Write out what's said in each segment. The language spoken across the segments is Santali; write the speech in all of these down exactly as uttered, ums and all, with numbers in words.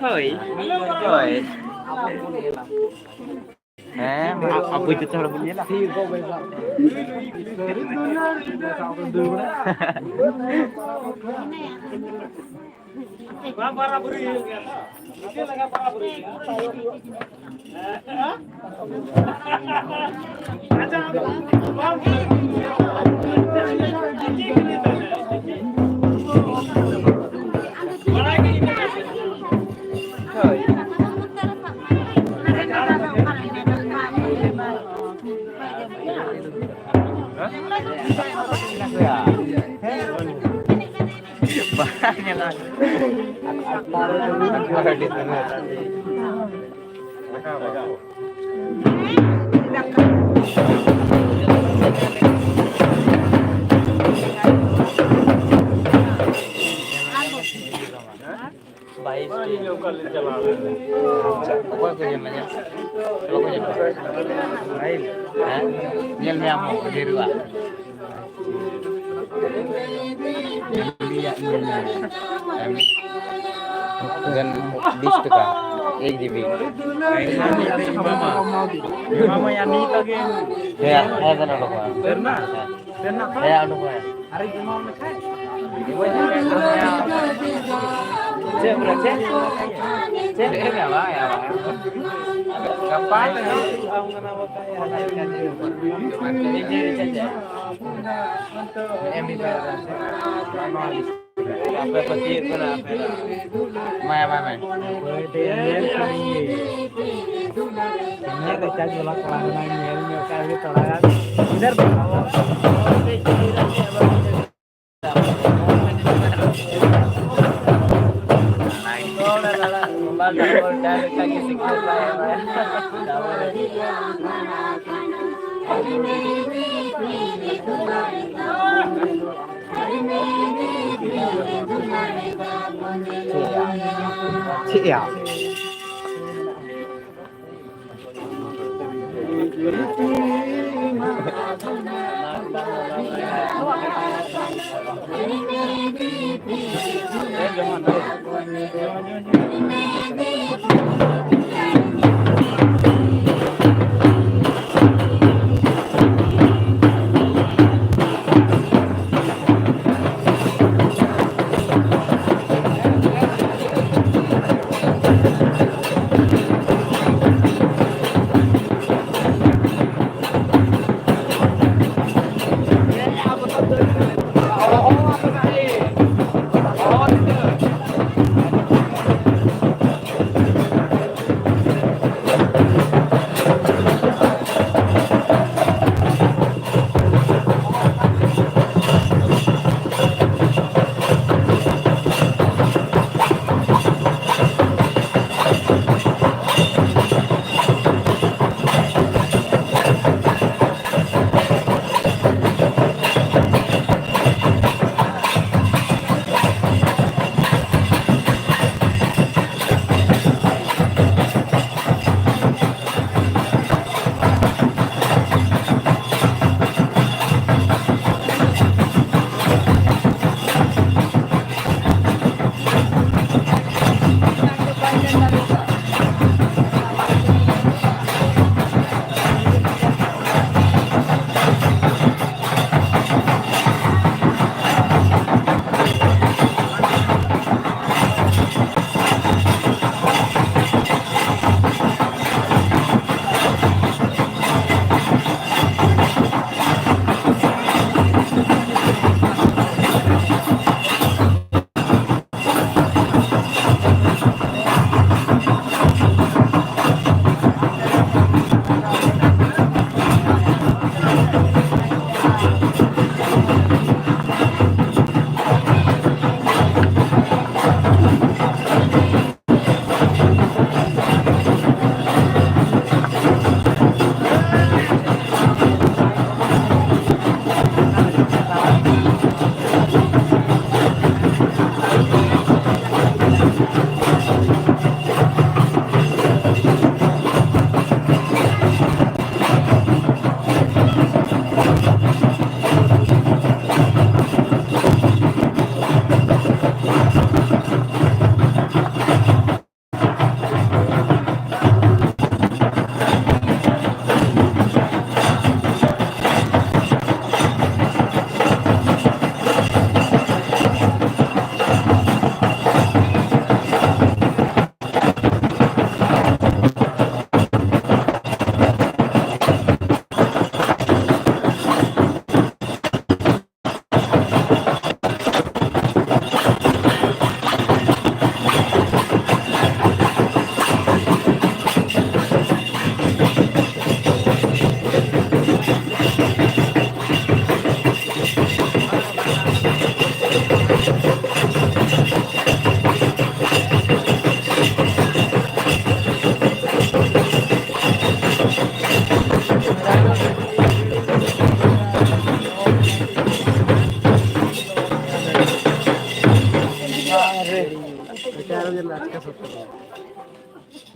ᱦᱳᱭ, ᱦᱳᱭ᱾ ᱦᱮᱸ, ᱢᱟ, ᱟᱵᱚ ᱡᱚᱛᱚ ᱦᱚᱲ ᱵᱚᱱ ᱧᱮᱞᱟ᱾ ᱵᱟᱝ ᱵᱟᱨᱟᱵᱟᱨᱤ ᱦᱩᱭᱩᱜ ᱜᱮᱭᱟ ᱛᱚ᱾ ᱪᱮᱫ ᱞᱮᱠᱟ ᱵᱟᱨᱟᱵᱟᱨᱤ ᱦᱩᱭᱩᱜᱼᱟ? ᱟᱪᱪᱷᱟ, ᱵᱟᱝ ᱵᱟᱲᱟᱭ ᱜᱮ ᱤᱱᱟᱹ ᱠᱟᱛᱷᱟ᱾ ᱦᱳᱭ᱾ ᱵᱟᱝ ᱧᱮᱞᱚᱜ᱾ ᱵᱟᱭᱤᱥ ᱴᱤ᱾ ᱚᱠᱚᱭ ᱠᱚ ᱧᱮᱞ ᱢᱮᱭᱟ? ᱵᱟᱠᱚ ᱧᱮᱞ ᱢᱮᱭᱟ? ᱦᱮᱸ? ᱧᱮᱞ ᱢᱮᱭᱟ ᱟᱢ ᱦᱚᱸ, ᱰᱷᱮᱨᱚᱜᱼᱟ᱾ ᱩᱱᱤᱭᱟᱜ ᱧᱮᱞ ᱢᱮ᱾ ᱮᱢ, ᱵᱤᱥ ᱴᱟᱠᱟ, ᱮᱠ ᱡᱤᱵᱤ᱾ ᱮᱢᱟᱢᱟ, ᱮᱢᱟᱢᱟ ᱭᱟ, ᱱᱤᱛᱚᱜ ᱜᱮ᱾ ᱦᱮᱸ, ᱦᱮᱸ, ᱵᱮᱱ ᱚᱰᱚᱠᱚᱜᱼᱟ᱾ ᱦᱮᱸ᱾ ᱦᱮᱸ, ᱚᱰᱚᱠᱚᱜᱼᱟ᱾ ᱪᱮᱫ ᱵᱚᱞᱮ, ᱪᱮᱫ? ᱪᱮᱫ ᱮᱢ ᱧᱟᱢᱟ? ᱜᱟᱯᱟ ᱛᱮ ᱦᱟᱸᱜ᱾ ᱟᱯᱮ ᱠᱚ ᱪᱮᱫ ᱠᱟᱱᱟ ᱟᱯᱮ ᱫᱚ? ᱢᱟᱭ, ᱢᱟᱭ, ᱢᱟᱭ᱾ ᱧᱮᱞ ᱧᱚᱜ ᱠᱟᱜ ᱜᱮ ᱛᱷᱚᱲᱟ ᱜᱟᱱ᱾ ᱤᱫᱷᱟᱨ ᱫᱮᱠᱷᱟᱣ᱾ ᱪᱮᱫ ᱭᱟ? ᱪᱮᱫ ᱭᱟ?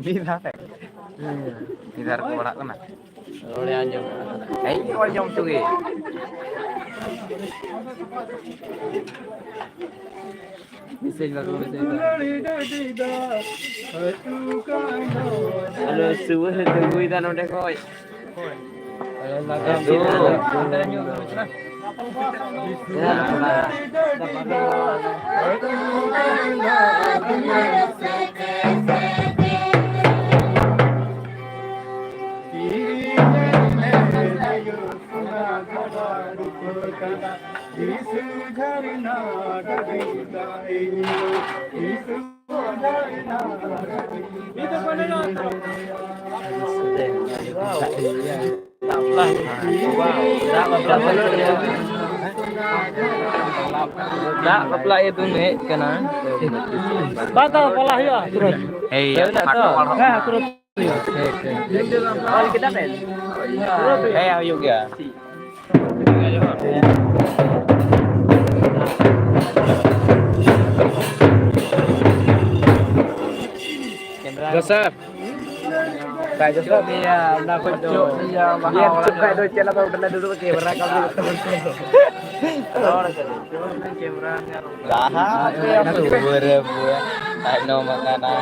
ᱢᱤᱫ ᱫᱷᱟᱣ ᱛᱮ᱾ ᱢᱤᱫ ᱫᱷᱟᱣ ᱨᱮᱠᱚ ᱯᱟᱲᱦᱟᱜ ᱠᱟᱱᱟ᱾ ᱨᱚᱲᱮ ᱟᱸᱡᱚᱢ ᱠᱟᱱᱟ᱾ ᱦᱮᱡ ᱨᱚᱲ ᱡᱚᱢ ᱦᱚᱪᱚ ᱜᱮ᱾ ᱢᱮᱥᱮᱡᱽ ᱵᱟᱠᱚ ᱢᱮᱥᱮᱡᱽ ᱫᱟ᱾ ᱦᱮᱞᱳ, ᱥᱩᱵᱷᱟᱹ ᱥᱮ ᱛᱤᱸᱜᱩᱭᱮᱫᱟ ᱱᱚᱰᱮ ᱠᱷᱚᱡ᱾ ᱫᱟᱜ ᱵᱟᱯᱞᱟ ᱤᱭᱟᱹ ᱫᱚᱧ ᱦᱮᱡ ᱠᱟᱱᱟ᱾ ᱵᱟᱝ, ᱫᱟᱜ ᱵᱟᱯᱞᱟ ᱦᱩᱭᱩᱜᱼᱟ ᱛᱩᱨᱟᱹᱛ᱾ ᱮᱭ, ᱦᱩᱭᱱᱟ ᱯᱷᱟᱴᱚ ᱛᱚ? ᱦᱮᱸ, ᱛᱩᱨᱟᱹᱛ ᱦᱩᱭᱩᱜᱼᱟ᱾ ᱴᱷᱤᱠ, ᱴᱷᱤᱠ᱾ ᱚᱞ ᱠᱮᱫᱟ ᱵᱮᱱ? ᱦᱮᱸ, ᱦᱩᱭᱩᱜ ᱜᱮᱭᱟ᱾ ᱡᱚᱥᱮᱯ᱾ ᱵᱟᱭ ᱡᱚᱥᱮᱯ᱾ ᱚᱱᱟ ᱠᱷᱚᱡ ᱫᱚ ᱧᱮᱞ ᱪᱩᱯ ᱠᱷᱟᱡ ᱫᱚ ᱪᱮᱫ ᱞᱮᱠᱟ ᱩᱰᱩᱠ ᱞᱮ ᱫᱩᱲᱩᱵ ᱠᱮᱢᱮᱨᱟ ᱠᱟᱹᱢᱤ ᱨᱚᱲ ᱠᱟᱱᱟ᱾ ᱠᱮᱢᱮᱨᱟ ᱧᱮᱞ᱾ ᱞᱟᱦᱟ ᱟᱯᱮ ᱟᱯᱮ ᱵᱚᱨᱮ ᱵᱚᱨᱮ ᱛᱟᱭᱱᱚᱢ ᱟᱠᱟᱱᱟ᱾